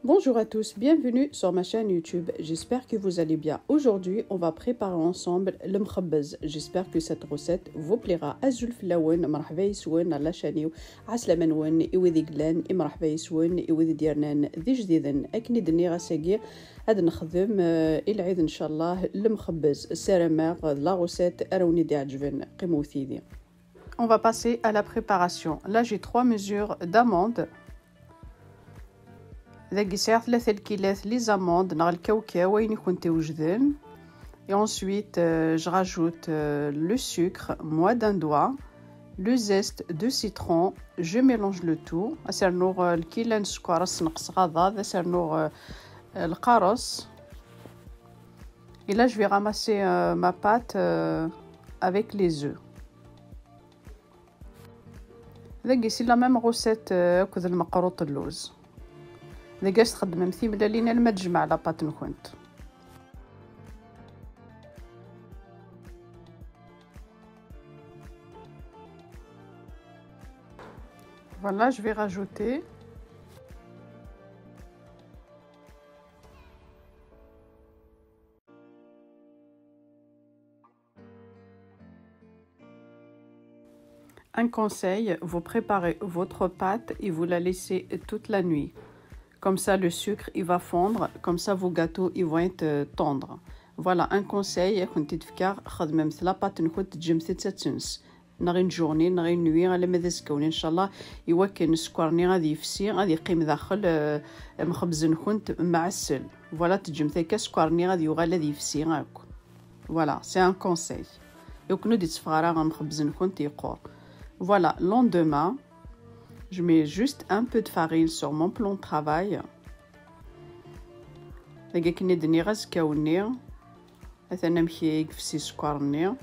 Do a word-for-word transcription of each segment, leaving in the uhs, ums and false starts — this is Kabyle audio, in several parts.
Bonjour à tous, bienvenue sur ma chaîne YouTube. J'espère que vous allez bien. Aujourd'hui, on va préparer ensemble le mkhabbez. J'espère que cette recette vous plaira. Azul fell-awen, mṛeḥba yes-wen, la chaîne-iw. Ɛeslama-nwen i wid i yellan, i mṛeḥba yes-wen, i wid i d-yernan d ijdiden. Akken i d-nniɣ ass-agi, ad nexdem, euh, i lɛid, ncallah, le mkhabbez. Ssarameɣ d la recette ara wen-d-iɛeǧben. Qqimet yid-i. On va passer à la préparation. Là, j'ai trois mesures d'amandes. Dagi sɛiɣ tlata lkilat les amandes neɣ lkawkaw, ayen i kent-iwejden. Et ensuite, euh, je rajoute, euh, le sucre, moins d'un doigt, le zeste de citron, je mélange le tout. Ad s-rnuɣ, euh, lkila n sskeṛ, ad s-neqseɣ aḍad, ad s-rnuɣ, euh, euh, lqaṛes. Et là, je vais ramasser, euh, ma pâte, euh, avec les œufs. Dagi, c'est la même recette, euh, akked lmeqruṭ n lluz. Dagi, ad txedmem timellalin alma d-tejmeɛ la pâte-nkent. Voilà, je vais rajouter. Un conseil, vous préparez votre pâte et vous la laissez toute la nuit. Comme ça, le sucre, il va fondre. Comme ça, vos gâteaux, ils vont être, euh, tendres. Voilà, un conseil, ad kent-id-fkeɣ, xedmemt la pâte-nkent, teǧǧemt-tt ad tens. Neɣ une journée, neɣ une nuit, alamma d azekka-nni, ncallah, i wakken sskeṛ-nni ad yefsi, ad yeqqim daxel, euh, mxebbez-nkent mɛessel. Voilà, teǧǧemt akka sskeṛ-nni ad yuɣal ad yefsi akk. Voilà, c'est un conseil. I wakken ur d-itteffeɣ ara mxebbez-nkent yeqqur. Voilà, lendemain, je mets juste un peu de farine sur mon plan de travail. Dagi akken i d-nniɣ azekka-nni, atan amek i yefsi sskeṛ-nni.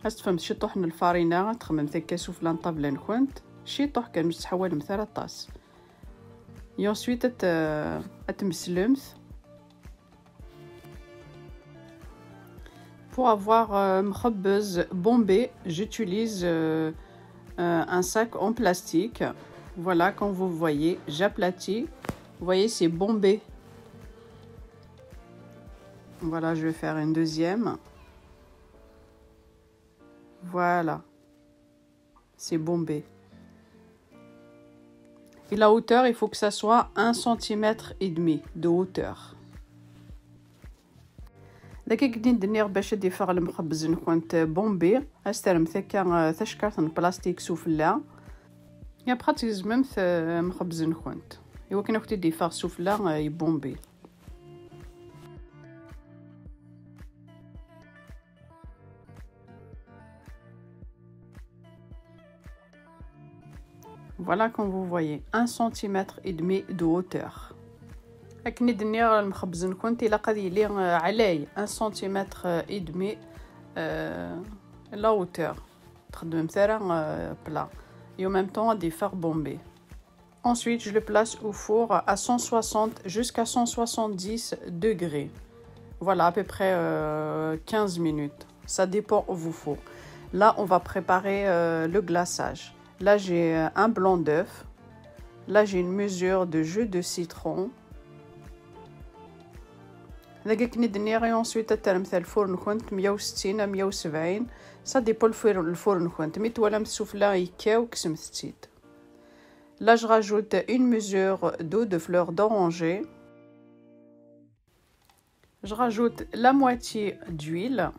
Ad s-tefremt ciṭuḥ n lfarina, ad txedmemt akka sufella n ṭṭabla-nkent, ciṭuḥ kan, ur tettḥawalemt ara aṭas. Et ensuite, ad t-, ad tmeslemt. Pour avoir, euh, mxebbez bombé, j'utilise, euh, euh, un sac en plastique. Voilà, comme vous voyez, j'aplatis. Vous voyez, c'est bombé. Voilà, je vais faire une deuxième. Voilà. C'est bombé. Et la hauteur, il faut que ça soit un centimètre et demi de hauteur. Dagi akken d-nniɣ, bac ad d-yeffeɣ lemxebbez-nkent bombé, ad s-terremt akka, euh, tacekkart n plastik sufella. Et après ad tgezmemt, euh, mxebbez-nkent. I wakken ad kent-id-yeffeɣ sufella, euh, yebombé. Voilà, comme vous voyez, un centimètre et demi de hauteur. Akken i d-nniɣ, lemxebbez-nkent ilaq ad yili, euh, ɛlay, un centimètre et demi, euh, la hauteur. Txeddmemt ara, euh, plat. Et en même temps, ad yeffeɣ bombé. Ensuite, je le place au four à cent soixante jusqu'à cent soixante-dix degrés. Voilà, à peu près, euh, quinze minutes. Ça dépend vos fours. Là, on va préparer, euh, le glaçage. Là, j'ai, euh, un blanc d'œuf. Là, j'ai une mesure de jus de citron. Dagi akken i d-nniɣ, et ensuite ad terremt ɣer lfur-nkent meyya u settin à meyya u sebɛin. Ça dépend lfur-, lfur-nkent. Mi twalamt sufella yekkaw, kksemt-tt-id. Là, je rajoute une mesure d'eau de fleur d'oranger. Je rajoute la moitié d'huile.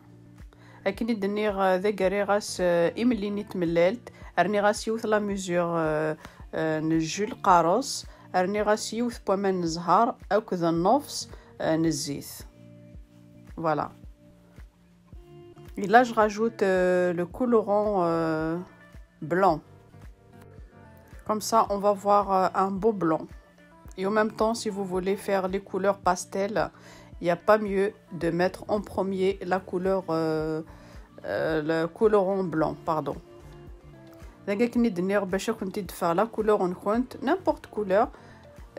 Akken i d-nniɣ, euh, dagi rriɣ-as, euh, imellil n tmellalt, rniɣ-as yiwet la mesure, euh, euh, n jus lqaṛes, rniɣ-as yiwet n waman n zzher akked nnefs, euh, n zzit. Voilà. Et là, je rajoute, euh, le colorant, euh, blanc. Comme ça, on va voir, euh, un beau blanc. Et en même temps, si vous voulez faire les couleurs pastel, il n'y a pas mieux de mettre en premier la couleur, euh, euh, le colorant blanc, pardon. Dagi akken i d-nniɣ, bac ad kent-id-teffeɣ la couleur-nkent, n'importe couleur,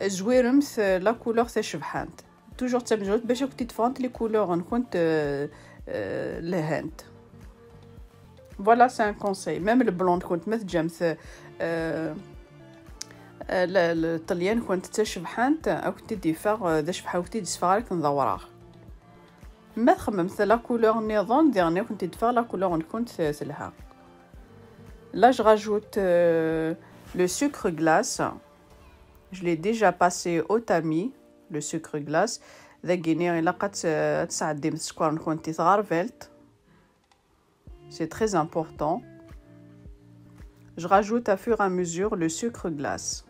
zwiremt, euh, la couleur tacebḥant. Toujours d tamezwarut bac ad kent-id-ffɣent les couleurs-nkent, euh, euh, lhant. Voilà, c'est un conseil. Même le blanc-nkent, ma teǧǧamt, euh, euh, Eh, la, la, ṭṭelya-nkent d tacebḥant, ad kent-id-yeffeɣ, eh, d acebḥan, ad kent-id-yesseffeɣ ara akken d awraɣ. Ma txemmemt la couleur nniḍen, diɣen ad kent-id-teffeɣ la couleur-nkent, eh, telha. Là, je rajoute, euh, le sucre glace. Je l'ai déjà passé au tamis, le sucre glace. Dagini, ilaq ad t-, ad tesɛeddimt sskeṛ-nkent i tɣerbalt. C'est très important. Je rajoute à fur et à mesure le sucre glace.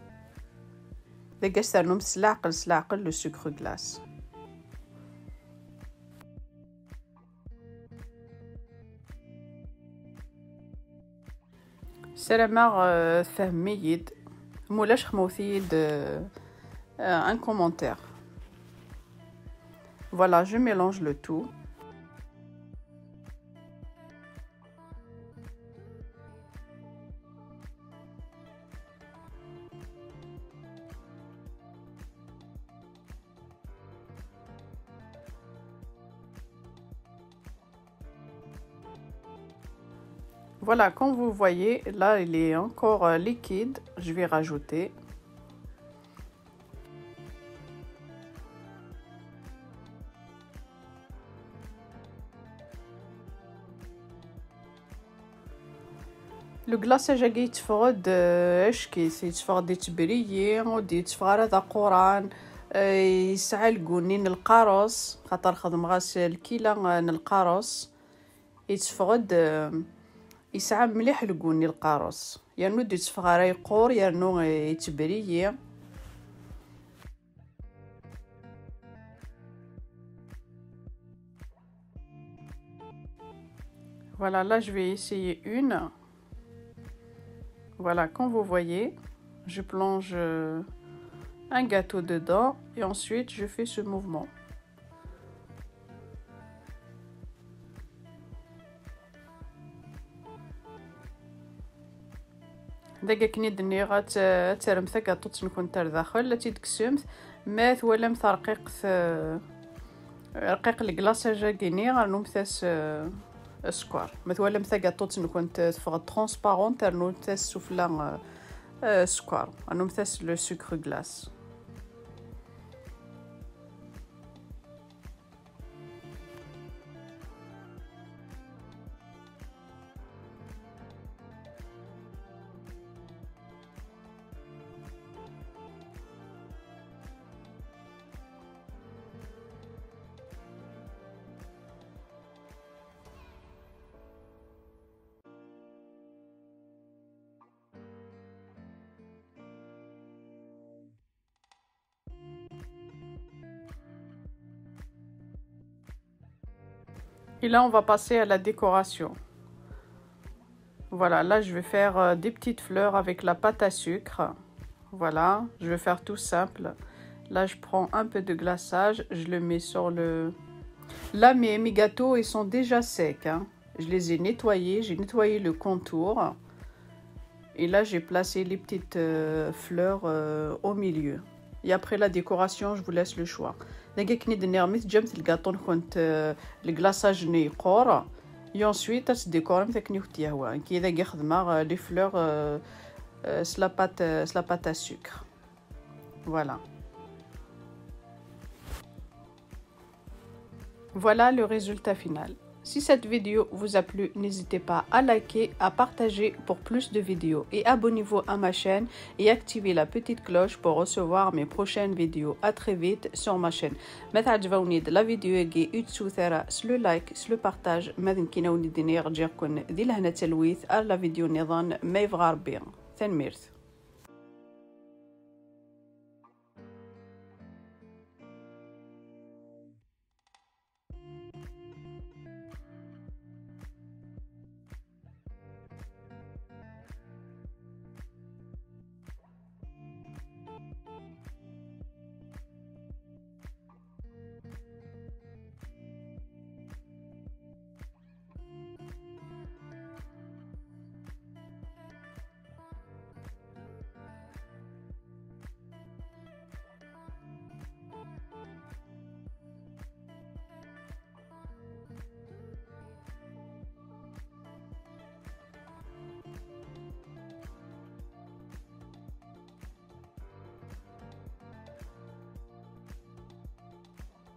Dagi ad s-ternumt s leɛqel, s leɛqel, le sucre glace. Ssarameɣ, euh, tfehmem-iyi-d. Ma ulac, xemmet-iyi-d, euh, euh, un commentaire. Voilà, je mélange le tout. Voilà, comme vous voyez, là, il est encore, euh, liquide. Je vais rajouter. Le glaçage-agi yetteffeɣ-d, euh, acek-it, yetteffeɣ-d yettbriyi, ur d-yetteffeɣ ara d aquran, euh, yesɛa lguni n lqares, xaṭer xedmeɣ-as lkila, euh, n lqares. Yetteffeɣ-d, euh, yesɛa mliḥ lguni lqares, yernu ur d-yetteffeɣ ara yeqqur, yernu, euh, yettbriyi. Voilà, là, je vais essayer une. Voilà, comme vous voyez, je plonge, euh, un gâteau dedans et ensuite, je fais ce mouvement. Dagi akken i d-nniɣ, ad t-, ad terremt tagaṭut-nkent ar daxel, ad tt-id-tekksemt. Ma twalamt rqiqet, eh, rqiq le glaçage-agi-nni, rnumt-as, eh, sskeṛ. Ma twalamt tagaṭut-nkent, eh, teffeɣ-d transparente, rnumt-as sufella, eh, eh, sskeṛ. Rnumt-as le sucre glace. Et là, on va passer à la décoration. Voilà, là, je vais faire, euh, des petites fleurs avec la pâte à sucre. Voilà, je vais faire tout simple. Là, je prends un peu de glaçage, je le mets sur le... Là, mes, mes gâteaux, ils sont déjà secs, hein. Je les ai nettoyés, j'ai nettoyé le contour. Et là, j'ai placé les petites, euh, fleurs, euh, au milieu. Et après la décoration, je vous laisse le choix. Dagi akken i d-nniɣ, mi teǧǧamt lgaṭu-nkent, euh, le glaçage-nni yeqqur, et ensuite ad tdécoremt akken i kent-yehwa. Nekk dagi xedmeɣ, euh, les fleurs, euh, euh, s la pâte, euh, s la pâte à sucre. Voilà. Voilà le résultat final. Si cette vidéo vous a plu, n'hésitez pas à liker, à partager pour plus de vidéos et abonnez-vous à ma chaîne et activez la petite cloche pour recevoir mes prochaines vidéos. À très vite sur ma chaîne. Ma teɛǧeb-awen-id la vidéo-agi, ur tettut ara s le like, s le partage, ma d nekkini ad wen-id-iniɣ ǧǧiɣ-ken di lehna d talwit ar la vidéo nniḍen ma yebɣa Rebbi. Tanemmirt.